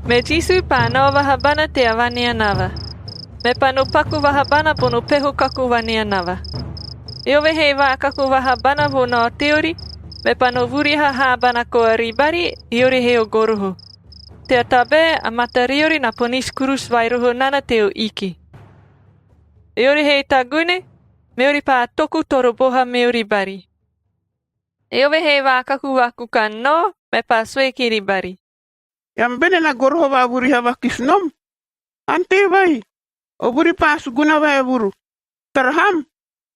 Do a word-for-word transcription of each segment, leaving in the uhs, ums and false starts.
Me Jisu paa nao vaha bana tea vaneanava, mepaa no paku vaha bana bono peho kaku vaneanava. Eove he vaakaku vaha bana vo nao teori, mepaa no vuriha haa bana koa ribari, eori he o goroho, tea tabae a mata riori na ponisi kurusu vai roho nana teo iki. Eori he tagune, meori paa toku toro boha meori bari. Eove he vaakaku vakukan nao, mepaa sue kiri bari, "Eam bene na goroho vaavuriha vakisi nom? Ante vai, o vuri paa suguna vaevuru. Tara ham,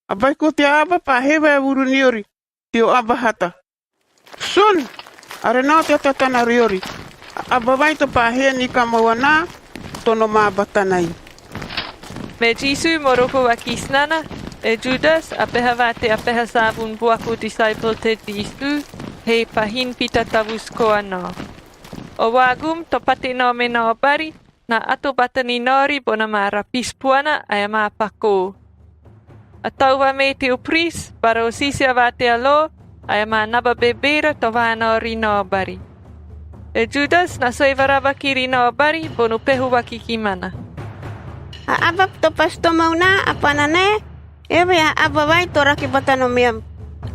a baiko tea aba paa hee vaevuru niori teo aba hata. Sun, are nao tea tatana riori, a aba vai to paa hee ni kamau anaa, to nomaa bata nai." Me Jisu moroko vakisi nana, e Judas, a peha va tea peha saavun buaku disaepol te Jisu, he pahin pita tavusu koa nao. O vaagum to pate nao me nao bari, na ato bata ni nao ri bona maa rapisi puana ae amaa pakoo. A tau vamee teo pris bara o siisia va tea lo ae amaa naba bebeera to vaanao ri nao bari. E Judas na sue varaba kiri nao bari bono peho vakikimana, "A aba to pasi tomau naa a pana nae, eove a aba vai to rake bata nomeam.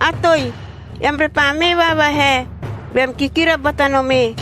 Atoi, eam repaa mee vaavahae, beam kikira bata nomee,